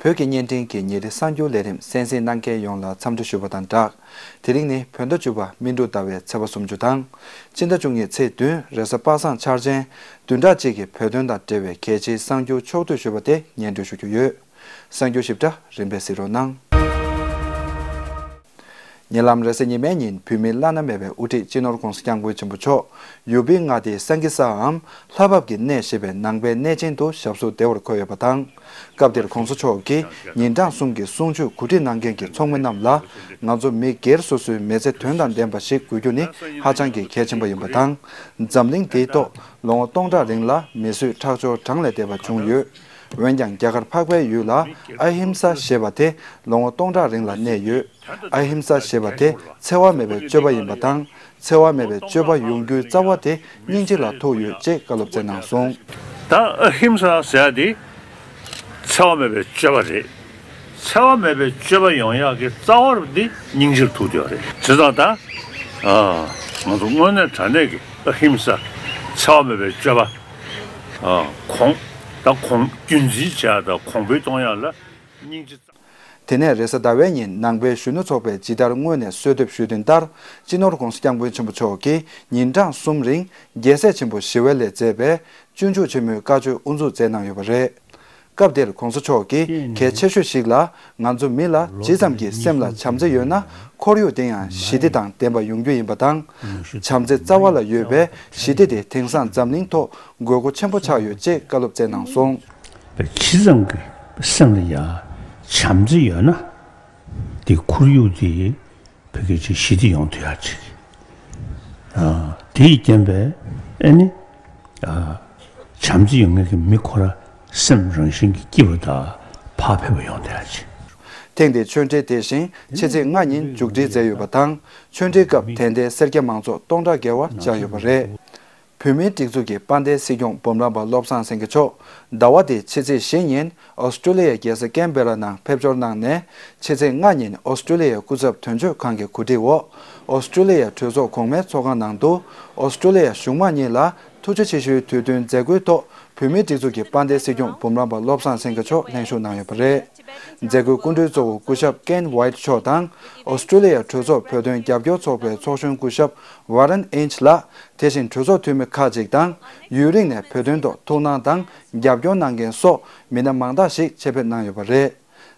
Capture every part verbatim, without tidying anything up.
བོད་ཀྱི་བརྙན་འཕྲིན་གྱི་ཉིན་རེའི་གསར་འགྱུར་ལས་རིམ་གསན་གཟིགས་གནང་མཁན་ཡོངས་ལ་འཚམས་འདྲི་ཞུ་བ་དང་སྦྲགས། དེ་རིང་ནི་བོད་ཟླ་བཅུ་པ་སྨིན་དྲུག་ཟླ་བའི་ཚེས་པ་སུམ་ཅུ་དང་། སྤྱི་ཟླ་བཅུ་གཉིས་ཚེས་བདུན་རེས་གཟའ་པ་སངས་འཆར་ཅན། བདུན་ཕྲག་གཅིག་གི་བོད་དོན་དང་འབྲེལ་བའི་གལ་ཆེའི་གསར་འགྱུར་ཕྱོགས་བསྡུས་ཞུས་པ་དེ་སྙན་སྒྲོན་ཞུ་རྒྱུ་ཡོད། གསར་འགྱུར་ཞིབ་ཕྲ་རིམ་པས་གཟིགས་རོགས་གནང་། ཉེ་ལམ་རེས་གཟའ་ཉི་མའི་ཉིན་བོད་མིའི་བླ་ན་མེད་པའི་དབུ་ཁྲིད་སྤྱི་ནོར་༧གོང་ས་༧སྐྱབས་མགོན་ཆེན་པོ་མཆོག་ཡུ་པི་མངའ་སྡེའི་སན་ཀི་སའམ་ལྷ་བབས་ཀྱི་གནས་ཞེས་པའི་ནང་པའི་གནས་ཆེན་དུ་ཞབས་སོར་བདེ་བར་འཁོད་ཡོད་པ་དང་། སྐབས་དེར་༧གོང་ས་མཆོག་གིས་ཉིན་གྲངས་གསུམ་གྱི་གསུང་ཆོས་གོ་སྒྲིག་གནང་མཁན་གྱི་ཚོགས་མི་རྣམས་ལ། ང་ཚོ་མི་སྒེར་སོ་སོའི་མི་ཚེ་དོན་དང་ལྡན་པ་ཞིག་དགོས་རྒྱུ་ནི་ཧ་ཅང་གི་གལ་ཆེན་པོ་ཡིན་པ་དང་། འཛམ་གླིང་འདིའི་ཐོག་ལོ་ངོ་སྟོང་ཕྲག་རིང་ལ་མི་གསོད་ཁྲག་སྦྱོར་གྲངས་ལས་འདས་པ་བྱུང་ཡོད། འོན་ཀྱང་རྒྱ་གར་འཕགས་པའི་ཡུལ་ལ་ཨ་ཧིམ་ས་ཞེས་པ་དེ་ལོ་ངོ་སྟོང་ཕྲག་རིང་ལ་གནས་ཡོད། ཨ་ཧིམ་ས་ཞེས་པ་དེ་འཚེ་བ་མེད་པའི་སྤྱོད་པ་ཡིན་པ་དང་། འཚེ་བ་མེད་པའི་སྤྱོད་པ་ཡོང་རྒྱུའི་རྩ་བ་དེ་སྙིང་རྗེ་ལ་ཐུག་ཡོད་ཅེས་བཀའ་སློབ་སྩལ་གནང་སོང་། ད་ཨ་ཧིམ་ས་ཟེར་ཡ་དེ་འཚེ་བ་མེད་པའི་སྤྱོད་པ་རེད། འཚེ་བ་མེད་པའི་སྤྱོད་པ་ཡོང་ཡག་གི་རྩ་བ་དེ་སྙིང་རྗེར་ཐུག་བསྡད་ཡོད་རེད། བྱས་ཙང་ད་ཨ་ང་ཚོ་དངོས་གནས་དྲང་གནས་ཀྱི་ཨ་ཧིམ་ས་འཚེ་བ་མེད་པའི་སྤྱོད་པ། ཨ་གོང་ད་གོང་རྒྱུན་འཛིན་བྱེད་ཡག་དང་གོང་འཕེལ་གཏོང་ཡག་ལ་སྙིང་རྗེ། དེ་ནས་རེས་གཟའ་ཟླ་བའི་ཉིན་ནང་པའི་གཞོན་ནུ་ཚོགས་པས་ཇི་ལྟར་སྔོན་ནས་གསོལ་འདེབས་ཞུས་དོན་ལྟར། སྤྱི་ནོར་༧གོང་ས་༧སྐྱབས་མགོན་ཆེན་པོ་མཆོག་གིས་ཉིན་གྲངས་གསུམ་རིང་རྒྱལ་སྲས་ཆེན་པོ་ཞི་བ་ལྷས་མཛད་པའི་སྤྱོད་འཇུག་ཆེན་མོའི་བཀའ་ཆོས་དབུ་འཛུགས་མཛད་གནང་ཡོད་པ་རེད། སྐབས་དེར་༧གོང་ས་མཆོག་གིས་གལ་ཆེ་ཤོས་ཤིག་ལ། ང་ཚོ་མི་ལ་ཇི་ཙམ་གྱིས་སེམས་ལ་བྱམས་བརྩེ་ཡོད་ན། ཁོར་ཡུག་དེ་ཡང་ཞི་བདེ་དང་ལྡན་པ་ཡོང་རྒྱུ་ཡིན་པ་དང་། བྱམས་བརྩེ་རྩ་བ་ལ་ཡོད་པའི་ཞི་བདེ་དེ་དེང་སང་འཛམ་གླིང་ཐོག་དགོས་མཁོ་ཆེན་པོ་ཆགས་ཡོད་ཅེས་བཀའ་སློབ་སྩལ་གནང་སོང་། ཇི་ཙམ་གྱི་སེམས་ལ་ཡ་བྱམས་བརྩེ་ཡོད་ན། དེ་ཁོར་ཡུག་དེ་བོད་སྐད་ཅིག་ཞི་བདེ་ཡོང་ཐུབ་ཡག་ཅིག་ཨ་དེ་ཡི་རྐྱེན་པས་ཨེ་ནི། ཨ་བྱམས་བརྩེ་ཡོད་མཁན་གྱི་མི་ཁོ་ར་སེམས་རང་བཞིན་གྱིས་སྐྱིད་པ་དང་བག་ཕེབས་པ་ཡོང་ཐུབ་ཡག་ཅིག་ཐེངས་འདིའི་ཆོས་འབྲེལ་དེ་བཞིན་ཕྱི་ཚེས་ལྔ་ཉིན་མཇུག་སྒྲིལ་མཛད་ཡོད་པ་དང་། ཆོས་འབྲེལ་སྐབས་དད་ལྡན་སེར་སྐྱ་མང་ཚོགས་སྟོང་ཕྲག་བརྒལ་བ་བཅར་ཡོད་པ་རེད། བོད་མིའི་སྒྲིག་འཛུགས་ཀྱི་དཔལ་ལྡན་སྲིད་སྐྱོང་འབུམ་རམས་པ་བློ་བཟང་སེང་གེ་མཆོག་ཟླ་བ་འདིའི་ཕྱི་ཚེས་བཞི་ཉིན་ཨོ་སི་ཀྲོ་ལི་ཡའི་རྒྱལ་ས་ཀན་བེ་ར་ནང་ཕེབས་འབྱོར་གནང་ནས། ཕྱི་ཚེས་ལྔ་ཉིན་ཨོ་སི་ཀྲོ་ལི་ཡའི་སྐུ་ཚབ་དོན་གཅོད་ཁང་གི་གོ་སྒྲིག་འོག་ཨོ་སི་ཀྲོ་ལི་ཡའི་གྲོས་ཚོགས་གོང་མའི་ཚོགས་ཁང་ནང་དུ། ཨོ་སི་ཀྲོ་ལི་ཡ་གཞུང་མང་གཉིས་ལ་ཐུགས་རྗེ་ཆེ་ཞུའི་དུས་སྟོན་མཛད་སྒོའི་ཐོག་བོད་མིའི་སྒྲིག་འཛུགས་ཀྱི་དཔལ་ལྡན་སྲིད་སྐྱོང་འབུམ་རམས་པ་བློ་བཟང་སེང་གེ་མཆོག་ལྷན་ཞུགས་གནང་ཡོད་པ་རེད། མཛད་སྒོའི་སྐུ་མགྲོན་གཙོ་བོ་སྐུ་ཞབས་ཀེན་ཝའིཊ་མཆོག་དང་། ཨོ་སི་ཀྲོ་ལི་ཡ་གྲོས་ཚོགས་བོད་དོན་རྒྱབ་སྐྱོར་ཚོགས་པའི་ཚོགས་གཞོན་སྐུ་ཞབས་ཝ་རན་ཨིན་ཆི་ལགས། དེ་བཞིན་གྲོས་ཚོགས་འཐུས་མི་ཁག་ཅིག་དང་། ཡུན་རིང་ནས་བོད་དོན་ཐོག་ཐུགས་སྣང་དང་རྒྱབ་སྐྱོར་གནང་མཁན་སོགས་མི་སྣ་མང་དག་ཞིག་ཆེད་ཕེབས་གནང་ཡོད་པ་རེད།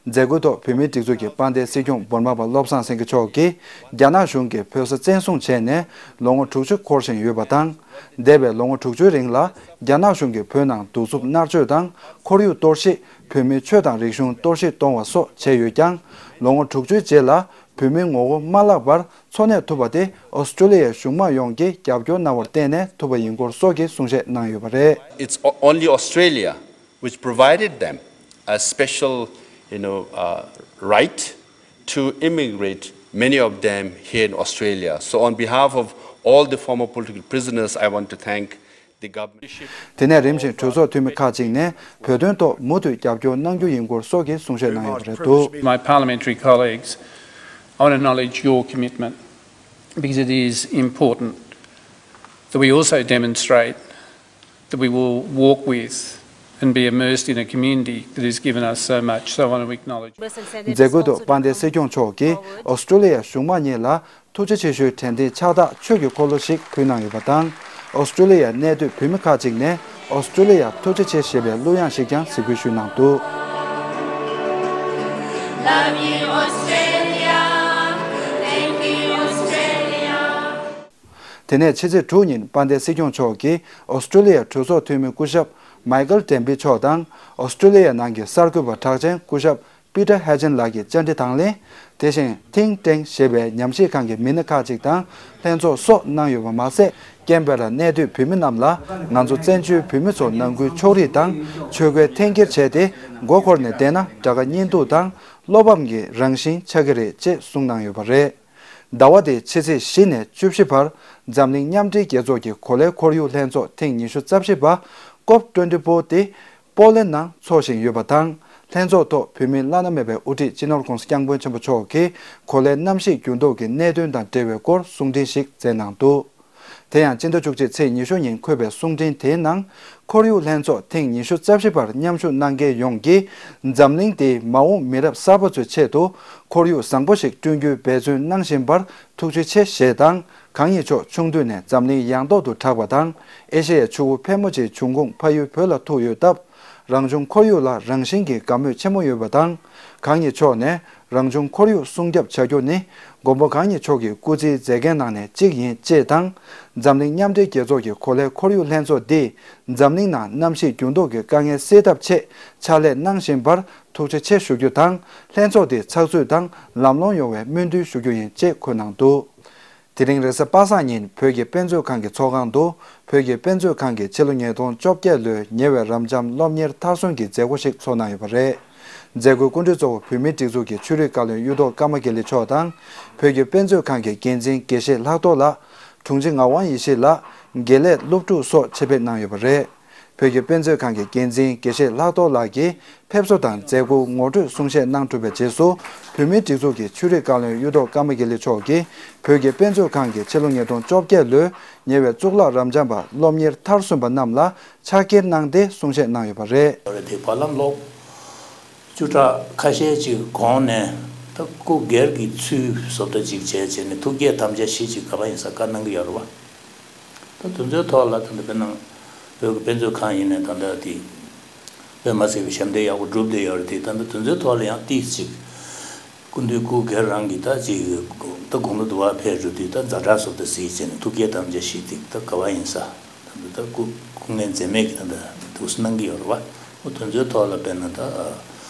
མཛད་སྒོའི་ཐོག་བོད་མིའི་སྒྲིག་འཛུགས་ཀྱི་དཔལ་ལྡན་སྲིད་སྐྱོང་འབུམ་རམས་པ་བློ་བཟང་སེང་གེ་མཆོག་གིས། རྒྱ་ནག་གཞུང་གིས་བོད་ས་བཙན་བཟུང་བྱས་ནས་ལོ་ངོ་དྲུག་ཅུ་འཁོར་བཞིན་ཡོད་པ་དང་། འདས་པའི་ལོ་ངོ་དྲུག་ཅུའི་རིང་ལ། རྒྱ་ནག་གཞུང་གིས་བོད་ནང་གདུག་རྩུབ་མནར་གཅོད་དང་། ཁོར་ཡུག་གཏོར་བཤིག་བོད་མིའི་ཆོས་དང་རིག་གཞུང་གཏོར་བཤིག་གཏོང་བ་སོགས་བྱས་ཡོད་ཀྱང་། ལོ་ངོ་དྲུག་ཅུའི་རྗེས་ལ། བོད་མིའི་ངོ་རྒོལ་མ་བརླག་པར་འཚོ་གནས་ཐུབ་པ་དེ། ཨོ་སི་ཀྲོ་ལི་ཡའི་གཞུང་མང་ཡོངས་ཀྱིས་རྒྱབ་སྐྱོར་གནང་བར་བརྟེན་ནས་ཐུབ་པ་ཡིན་སྐོར་སོགས་ཀྱི་གསུང་བཤད་གནང་ཡོད་པ་རེད། It's o- only Australia which provided them a special, you know, uh, right to immigrate, many of them here in Australia. So, on behalf of all the former political prisoners, I want to thank the government. དེ་ནས་རིམ་བཞིན་གྲོས་ཚོགས་འཐུས་མི་ཁག་ཅིག་ནས་བོད་དོན་ཐོག་མུ་མཐུད་རྒྱབ་སྐྱོར་གནང་རྒྱུ་ཡིན་སྐོར་སོགས་ཀྱི་གསུང་བཤད་གནང་ཡོད་པ་རེད་འདུག My parliamentary colleagues, I want to acknowledge your commitment because it is important that we also demonstrate that we will walk with and be immersed in a community that has given us so much. So I want to acknowledge. མཛད་སྒོའི་ཐོག་དཔལ་ལྡན་སྲིད་སྐྱོང་མཆོག་གིས་ཨོ་སི་ཀྲོ་ལི་ཡ་གཞུང་མང་གཉིས་ལ་ཐུགས་རྗེ་ཆེ་ཞུའི་དྲན་རྟེན་ཕྱག་རྟགས་ཆོས་ཀྱི་འཁོར་ལོ་ཞིག་ཕུལ་གནང་ཡོད་པ་དང་། ཨོ་སི་ཀྲོ་ལི་ཡའི་གནས་སྡོད་བོད་མི་ཁག་ཅིག་ནས་ཨོ་སི་ཀྲོ་ལི་ཡར་ཐུགས་རྗེ་ཆེ་ཞེས་པའི་གླུ་དབྱངས་ཤིག་ཀྱང་གཟིགས་འབུལ་ཞུས་གནང་འདུག Love you, Australia. Thank you, Australia. དེ་ནས་ཕྱི་ཚེས་དྲུག་ཉིན་དཔལ་ལྡན་སྲིད་སྐྱོང་མཆོག་གིས་ཨོ་སི་ཀྲོ་ལི་ཡའི་གྲོས་ཚོགས་འཐུས་མི་སྐུ་ཞབས་མའི་ཀལ་ཏེམ་པི་མཆོག་དང་། ཨོ་སི་ཀྲོ་ལི་ཡའི་ནང་གི་གསར་འགོད་པ་གྲགས་ཅན་སྐུ་ཞབས་པི་ཏར་ཧེ་ཇན་ལགས་ཀྱི་བཅར་འདྲི་དང་ལེན། དེ་བཞིན་Think Tank ཞེས་པའི་ཉམས་ཞིབ་ཁང་གི་མི་སྣ་ཁག་ཅིག་དང་ལྷན་ཚོགས་སོགས་གནང་ཡོད་པ་མ་ཟད། ཀན་བེ་ར་གནས་སྡོད་བོད་མི་རྣམས་ལ། ང་ཚོ་བཙན་བྱོལ་བོད་མི་ཚོ་ནང་ཁུལ་ཕྱོགས་རིས་དང་ཆོས་འགལ་འཐེན་འཁྱེར་བྱས་ཏེ། མགོ་འཁོར་ནས་བསྡད་ན་དགྲ་དགའ་གཉེན་སྡུག་དང་བློ་ཕམ་གྱི་རང་བཞིན་ཆགས་ཀྱི་རེད་ཅེས་གསུངས་གནང་ཡོད་པ་རེད། ཟླ་བ་འདིའི་ཕྱི་ཚེས་བཞི་ནས་བཅུ་བཞི་བར། འཛམ་གླིང་མཉམ་འབྲེལ་རྒྱལ་ཚོགས་ཀྱི་གོ་ལའི་ཁོར་ཡུག་ལྷན་ཚོགས་ཐེངས་ཉི་ཤུ་རྩ་བཞི་པ། ཀོབ་ཊུ་ཝེན་ཊི་ཕོར་དེ་པོ་ལན་ནང་འཚོགས་བཞིན་ཡོད་པ་དང་། ལྷན་ཚོགས་ཐོག་བོད་མིའི་བླ་ན་མེད་པའི་དབུ་ཁྲིད་སྤྱི་ནོར་༧གོང་ས་༧སྐྱབས་མགོན་ཆེན་པོ་མཆོག་གིས་གོ་ལའི་གནམ་གཤིས་འགྱུར་ལྡོག་གི་གནད་དོན་དང་འབྲེལ་བའི་སྐོར་གསུང་འཕྲིན་ཞིག་སྩལ་གནང་འདུག་དེ་ཡང་སྤྱི་ཟླ་བཅུ་གཅིག་ཚེས་ཉི་ཤུ་ཉིན་འཁོད་པའི་གསུང་འཕྲིན་དེའི་ནང་། ཁོར་ཡུག་ལྷན་ཚོགས་ཐེངས་ཉི་ཤུ་རྩ་བཞི་པར་མཉམ་ཞུགས་གནང་མཁན་ཡོངས་ཀྱིས། འཛམ་གླིང་འདིའི་མ་འོངས་མི་རབས་གསར་པ་ཚོའི་ཆེད་དུ། ཁོར་ཡུག་བཟང་པོ་ཞིག་བསྐྲུན་རྒྱུའི་འབད་བརྩོན་གནང་བཞིན་པར་ཐུགས་རྗེ་ཆེ་ཞེས་དང་། གང་ཉིད་མཆོག་ཆུང་དུས་ནས་འཛམ་གླིང་ཡངས་ཐོག་ཏུ་གྲགས་པ་དང་། ཨེ་ཤེ་ཡའི་ཆུ་བོ་ཕལ་མོ་ཆེའི་འབྱུང་ཁུངས་ཕ་ཡུལ་བོད་ལ་ཐུག་ཡོད་སྟབས། རང་བྱུང་ཁོར་ཡུག་ལ་རང་བཞིན་གྱིས་དགའ་མོས་ཆེན་མོ་ཡོད་པ་དང་། གང་ཉིད་མཆོག་ནས་རང་བྱུང་ཁོར་ཡུག་སྲུང་སྐྱོབ་བྱ་རྒྱུ་ནི། མགོན་པོ་གང་ཉིད་མཆོག་གི་སྐུ་ཚེའི་མཛད་འགན་ནང་ནས་གཅིག་ཡིན་ཅེས་དང་། འཛམ་གླིང་མཉམ་འབྲེལ་རྒྱལ་ཚོགས་ཀྱི་གོ་ལའི་ཁོར་ཡུག་ལྷན་ཚོགས་འདིས། འཛམ་གླིང་ནང་གནམ་གཤིས་འགྱུར་ལྡོག་གི་དཀའ་ངལ་སེལ་ཐབས་ཆེད་ཕྱག་ལས་གནང་བཞིན་པར་ཐུགས་རྗེ་ཆེ་ཞུ་རྒྱུ་དང་། ལྷན་ཚོགས་འདིའི་ཚགས་ཚུད་དང་ལམ་ལྷོང་ཡོང་བའི་སྨོན་འདུན་ཞུ་རྒྱུ་ཡིན་ཅེས་འཁོད་གནང་འདུག་དེ་རིང་རེས་གཟའ་པ་སངས་ཉིན་བོད་ཀྱི་དཔེ་མཛོད་ཁང་གི་ཚོགས་ཁང་དུ། བོད་ཀྱི་དཔེ་མཛོད་ཁང་གི་ཕྱི་ལོ་ཉིས་སྟོང་བཅོ་བརྒྱད་ལོའི་ཉེ་བའི་རབ་འབྱམས་སློབ་གཉེར་མཐར་སོན་གྱི་མཛད་སྒོ་ཞིག་ཚོགས་གནང་ཡོད་པ་རེད། མཛད་སྒོའི་སྐུ་མགྲོན་གཙོ་བོ་བོད་མིའི་སྒྲིག་འཛུགས་ཀྱི་ཆོས་རིག་བཀའ་བློན་གཡུ་ཐོག་ཀརྨ་དགེ་ལེགས་མཆོག་དང་། བོད་ཀྱི་དཔེ་མཛོད་ཁང་གི་འགན་འཛིན་དགེ་བཤེས་ལྷག་རྡོར་ལགས། དྲུང་ཆེ་ངག་དབང་ཡེ་ཤེས་ལགས། དགེ་ལེགས་སློབ་ཕྲུག་སོགས་ཆེད་ཕེབས་གནང་ཡོད་པ་རེད། བོད་ཀྱི་དཔེ་མཛོད་ཁང་གི་འགན་འཛིན་དགེ་བཤེས་ལྷག་རྡོར་ལགས་ཀྱིས་ཕེབས་བསུ་དང་མཛད་སྒོའི་ངོ་སྤྲོད་གསུང་བཤད་གནང་གྲུབ་པའི་རྗེས་སུ། བོད་མིའི་སྒྲིག་འཛུགས་ཀྱི་ཆོས་རིག་བཀའ་བློན་གཡུ་ཐོག་ཀརྨ་དགེ་ལེགས་མཆོག་གིས། བོད་ཀྱི་དཔེ་མཛོད་ཁང་གིས་ཕྱི་ལོ་ཉིས་སྟོང་བཅོ་བརྒྱད་ལོའི་ཉེ་བའི་གཙུག་ལག་རབ་འབྱམས་པ་སློབ་གཉེར་མཐར་སོན་པ་རྣམས་ལ་ཕྱག་འཁྱེར་གནང་སྟེ་གསུང་བཤད་གནང་ཡོད་པ་རེད། རེད་དེ་བར་ལམ་ལོ་བཅུ་ཕྲག་ཁ་ཤས་ཅིག་གོང་ནས་ད་སྐུ་སྒེར་གྱི་ཚུལ་བཟོ་ལྟ་ཅིག་བྱས་བྱས་ནས་ཐུགས་བསྐྱེད་དམ་བཅའ་བཞི་ཅིག་ག་པར་ཡིན་ས་བཀའ་གནང་གི་ཡོད་རེད་བ། ད་དེ་ཚོའི་ཐོག་ལ་ད་ལྟ་དཔེར་ན་བོད་ཀྱི་དཔེ་མཛོད་ཁང་ཡིན་ནའི་ད་ལྟ་དེ་དཔེ་མ་སྲིད་པའི་ཞབས་འདེགས་ཡག་པོ་བསྒྲུབས་བསྡད་ཡོད་རེད་དེ། ད་ལྟ་དེ་ཚོའི་ཐོག་ལ་ཡང་ཏིས་ཅིག་སྐུ་མདུན་སྐུ་སྒེར་རང་གིས་ད་ཅིག་ད་དགུང་ལོ་དུ་བ་ཕེབས་འགྲོ་དུས་ད་ཛ་དྲག་བཟོ་ལྟ་གཟིགས་བྱས་ནས་ཐུགས་བསྐྱེད་དམ་བཅའ་བཞི་དེ་ད་ག་པར་ཡིན་ས། ད་ལྟ་སྐུ་སྐུ་ངལ་འཛེམས་མེད་ཀྱི་ད་ལྟ་འདུག་སེ་གནང་གི་ཡོད་རེད་བ། འོ་དེ་ཚོའི་ཐོག་ལ་དཔེར་ན་ད་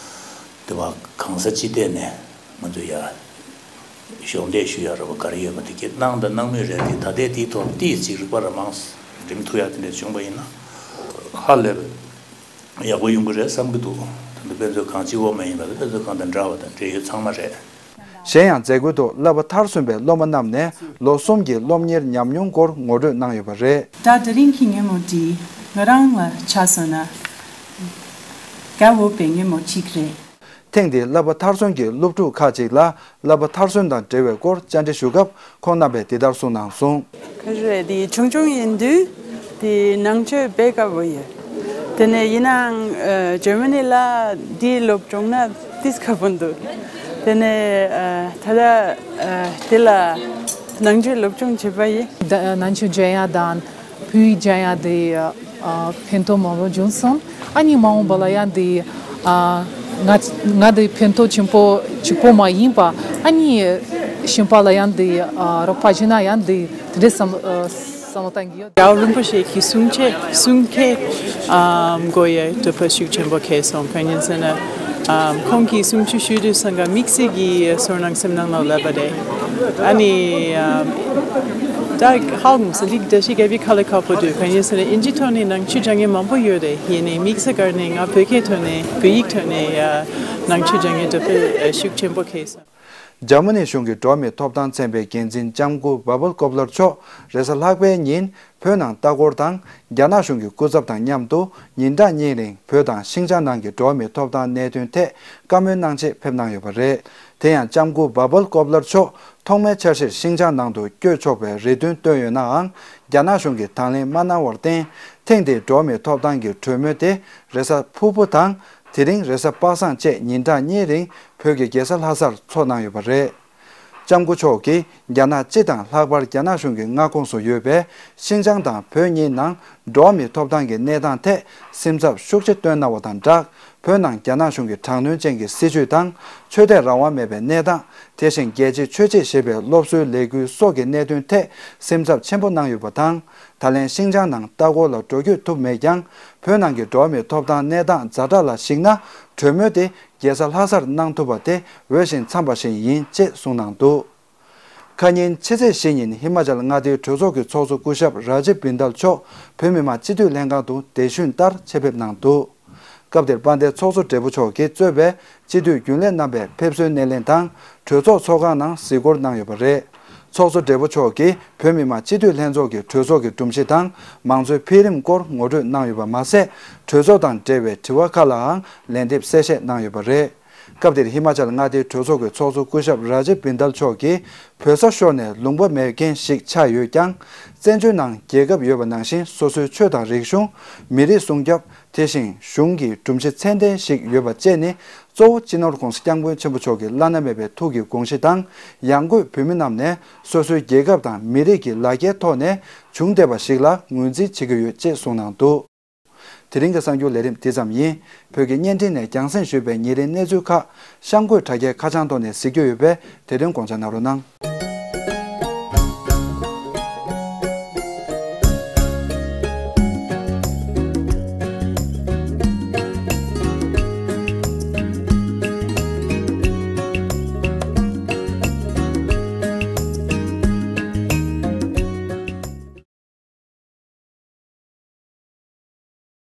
དེ་བ་གང་ས་ཅི་ཐད་ནས་ང་ཚོ་ཡ་གཞོགས་འདེགས་ཞུ་ཡ་རེད་བ། ག་རེ་ཡོད་པ་དེ་གས་གནང་དང་གནང་མུས་རེད་དེ། ད་ལྟའི་དེའི་ཐོག་ཏིས་ཅིག་རིག་པ་ར་མང་འགྲིམ་ཐུབ་ཡ་དེ་འདྲ་བྱུང་བ་ཡིན་ན་ཧ་ལས་པའི་ཡག་པོ་ཡོང་གི་རེད་བསམ་གྱི་འདུག་ད་ལྟ་དཔེ་མཛོད་ཁང་གཅིག་པོ་མ་ཡིན་པ་དང་དཔེ་མཛོད་ཁང་དང་འདྲ་བ་དང་འབྲེལ་ཡོད་ཚང་མ་རེད། གཞན་ཡང་མཛད་སྒོའི་ཐོག་བསླབ་པ་མཐར་སོན་པའི་སློབ་མ་རྣམས་ནས་ལོ་གསུམ་གྱི་སློབ་གཉེར་ཉམས་མྱོང་སྐོར་ངོ་སྤྲོད་གནང་ཡོད་པ་རེད། ད་དེ་རིང་གི་ཉིན་མོ་འདི་ང་རང་ལ་ཆ་བཞག་ན་དགའ་འོས་པའི་ཉིན་མོ་གཅིག་རེད། ཐེངས་འདིའི་བསླབ་པ་མཐར་སོན་གྱི་སློབ་ཕྲུག་ཁག་ཅིག་ལ་བསླབ་པ་མཐར་སོན་དང་འབྲེལ་བའི་སྐོར་བཅར་འདྲི་ཞུ་སྐབས། ཁོང་རྣམ་པས་འདི་ལྟར་གསུངས་གནང་སོང་། ག་རེ་དེ་ཆུང་ཆུང་ཡིན་དུས་དེ་ནང་ཆོས་དཔེ་དགའ་པོ་ཡོད། དེ་ནས་ཡིན་ནའང་ཨ་ཇར་མ་ནི་ལ་དེ་སློབ་སྦྱོང་ན་ཏིས་དགའ་པོ་འདུག་དེ་ནས་ཨ་ད་ལྟ་ཨ་དེ་ལ་ནང་ཆོས་སློབ་སྦྱོང་བྱེད་པ་ཡིན། ད་ནང་ཆོས་སྦྱང་ཡ་དང་བོད་ཡིག་སྦྱང་ཡ་དེ་ཨ་ཕན་ཐོགས་མང་པོ་བྱུང་སོང་། ཨ་ནི་མ་འོངས་པ་ལ་ཡང་དེ་ཨ་ང་ང་དེ་ཕན་ཐོགས་ཆེན་པོ་གཅིག་པོ་མ་ཡིན་པ། ཨ་ནི་གཞན་པ་ལ་ཡང་དེ་ཨ་རོགས་པ་བྱས་ན་ཡང་དེ་དེ་འདྲའི་བསམ་བསམ་བློ་བཏང་གི་ཡོད། རྒྱལ་བ་རིན་པོ་ཆེ་གི་གསུང་ཆོས་གསུང་སྐད་ཨམ་གོ་ཡའི་འདོད་པ་ཤུགས་ཆེན་པོ་སྐྱེས་སོང་། གང་ཡིན་ཟེར་ན་ཨམ་ཁོང་གི་གསུང་ཆོས་ཞུ་དུས་སང་ག་དམིགས་བསལ་གྱི་ཚོར་སྣང་སེམས་ནང་ལ་སླེབས་པ་རེད། ཨ་ནི་ཨམ་ད་ཧ་གོ་སོང་། འདི་བཀྲ་ཤིས་དགའ་བའི་ཁ་ལ་ཁ་པོ་དུས་གང་ཡིན་ཟེར་ན་ཨིན་ཇི་ཐོག་ནས་ནང་ཆོས་སྦྱང་མཁན་མང་པོ་ཡོད་རེད། ཡིན་ནའི་དམིགས་བསལ་གར་ནས་ང་བོད་སྐད་ཐོག་ནས་བོད་ཡིག་ཐོག་ནས་ཨ་ནང་ཆོས་སྦྱང་མཁན་འདོད་པ་ཤུགས་ཆེན་པོ་སྐྱེས་སོང་། འཇར་མ་ནི་གཞུང་གི་འགྲོ་བ་མིའི་ཐོབ་ཐང་ཚན་པའི་འགན་འཛིན་ལྕམ་སྐུ་བྷ་བལ་ཀོབ་ལར་མཆོག་རེས་གཟའ་ལྷག་པའི་ཉིན་བོད་ནང་ལྟ་སྐོར་དང་། རྒྱ་ནག་གཞུང་གི་སྐུ་ཚབ་དང་མཉམ་དུ་ཉིན་གྲངས་གཉིས་རིང་བོད་དང་ཤིན་ཅང་ནང་གི་འགྲོ་བ་མིའི་ཐོབ་ཐང་གནད་དོན་ཐད་བཀའ་མོལ་གནང་ཆེད་ཕེབས་གནང་ཡོད་པ་རེད། དེ་ཡང་ལྕམ་སྐུ་བྷ་བལ་ཀོབ་ལར་མཆོག་ཐོག་མའི་འཆར་གཞིར་ཤིན་ཅང་ནང་དུ་བསྐྱོད་ཆོག་པའི་རེ་འདུན་བཏོན་ཡོད་ནའང་། རྒྱ་ནག་གཞུང་གིས་དང་ལེན་མ་གནང་བར་བརྟེན། ཐེངས་འདིའི་འགྲོ་བ་མིའི་ཐོབ་ཐང་གི་གྲོས་མོལ་དེ་རེས་གཟའ་ཕུར་བུ་དང་། དེ་རིང་རེས་གཟའ་པ་སངས་བཅས་ཉིན་གྲངས་གཉིས་རིང་བོད་ཀྱི་རྒྱལ་ས་ལྷ་སར་འཚོགས་གནང་ཡོད་པ་རེད། ལྕམ་སྐུ་མཆོག་གིས་རྒྱ་ནག་སྤྱི་དང་ལྷག་པར་རྒྱ་ནག་གཞུང་གི་མངའ་ཁོངས་སུ་ཡོད་པའི་ཤིན་ཅང་དང་བོད་གཉིས་ནང་འགྲོ་བ་མིའི་ཐོབ་ཐང་གི་གནས་སྟངས་ཐད་སེམས་འཚབ་ཤུགས་ཆེ་བཏོན་གནང་བ་དང་སྦྲགས། བོད་ནང་རྒྱ་ནག་གཞུང་གི་དྲག་གནོན་ཅན་གྱི་སྲིད་བྱུས་དང་། ཆོས་དད་རང་དབང་མེད་པའི་གནས་སྟངས། དེ་བཞིན་རྒྱལ་གཅེས་ཆོས་གཅེས་ཞེས་པའི་སློབ་གསོའི་ལས་འགུལ་སོགས་ཀྱི་གནད་དོན་ཐད་སེམས་འཚབ་ཆེན་པོ་གནང་ཡོད་པ་དང་། ད་ལན་ཤིན་ཅང་ནང་ལྟ་སྐོར་ལ་འགྲོ་སྐྱོད་ཐུབ་མེད་ཀྱང་། བོད་ནང་གི་འགྲོ་བ་མིའི་ཐོབ་ཐང་གནས་སྟངས་ཛ་དྲག་ལ་གཞིགས་ན། གྲོས་མོལ་དེ་རྒྱལ་ས་ལྷ་སར་གནང་ཐུབ་པ་དེ་འོས་ཤིང་འཚམས་པ་ཞིག་ཡིན་ཅེས་གསུངས་གནང་འདུག་ཁ་ཉིན་ཕྱི་ཚེས་བཞི་ཉིན་ཧི་མ་ཅལ་མངའ་སྡེའི་གྲོས་ཚོགས་ཀྱི་ཚོགས་གཙོ་སྐུ་ཞབས་རཱ་ཇིབ་བིན་དལ་མཆོག་བོད་མི་མང་སྤྱི་འཐུས་ལྷན་ཁང་དུ་དེ་བཞིན་ལྟར་ཆེད་ཕེབས་གནང་འདུག་སྐབས་དེར་དཔལ་ལྡན་ཚོགས་གཙོ་སྦྲེལ་པོ་མཆོག་གིས་གཙོས་པའི་སྤྱི་འཐུས་རྒྱུན་ལས་རྣམ་པས་ཕེབས་བསུའི་སྣེ་ལེན་དང་། གྲོས་ཚོགས་ཚོགས་ཁང་ནང་གཟིགས་སྐོར་གནང་ཡོད་པ་རེད། ཚོགས་གཙོ་སྦྲེལ་པོ་མཆོག་གིས་བོད་མི་མང་སྤྱི་འཐུས་ལྷན་ཚོགས་ཀྱི་གྲོས་ཚོགས་ཀྱི་སྒྲོམ་གཞི་དང་མང་གཙོའི་འཕེལ་རིམ་སྐོར་ངོ་སྤྲོད་གནང་ཡོད་པ་མ་ཟད། གྲོས་ཚོགས་དང་འབྲེལ་བའི་དྲི་བ་ཁག་ལའང་ལན་འདེབས་གསལ་བཤད་གནང་ཡོད་པ་རེད། སྐབས་དེར་ཧི་མ་ཅལ་མངའ་སྡེའི་གྲོས་ཚོགས་ཀྱི་ཚོགས་གཙོ་སྐུ་ཞབས་ར་ཇབ་བིན་དལ་མཆོག་གིས། བོད་ས་ཤོར་ནས་ལུང་པ་མེད་མཁན་ཞིག་ཆགས་ཡོད་ཀྱང་། བཙན་བྱོལ་ནང་རྒྱལ་ཁབ་ཡོད་པ་ནང་བཞིན་སོ་སོའི་ཆོས་དང་རིག་གཞུང་། མི་རིགས་སྲུང་སྐྱོབ། དེ་བཞིན་གཞུང་གི་སྒྲུབ་བྱེད་ཚད་ལྡན་ཞིག་ཡོད་པ་བཅས་ནི། གཙོ་བོ་སྤྱི་ནོར་༧གོང་ས་༧སྐྱབས་མགོན་ཆེན་པོ་མཆོག་གི་བླ་ན་མེད་པའི་ཐུགས་ཀྱི་དགོངས་གཞི་དང་། ཡང་སྒོས་བོད་མི་རྣམས་ནས་སོ་སོའི་རྒྱལ་ཁབ་དང་མི་རིགས་ཀྱི་ལ་རྒྱའི་ཐོག་ནས་བྱུང་བསྡད་པ་ཞིག་ལ་ངོས་འཛིན་བྱེད་ཀྱི་ཡོད་ཅེས་གསུངས་གནང་འདུག། དེ་རིང་གི་གསར་འགྱུར་ལས་རིམ་འདི་ཙམ་ཡིན། བོད་ཀྱི་བརྙན་འཕྲིན་ནས་རྒྱང་སྲིང་ཞུས་པའི་ཉིན་རེའི་གནས་ཚུལ་ཁག་གཤམ་འཁོད་དྲ་རྒྱའི་ཁ་བྱང་ཐོག་ནས་གཟིགས་རྒྱུ་ཡོད་པས། དེ་དོན་དགོངས་འཇགས་གནང་རོགས་གནང་།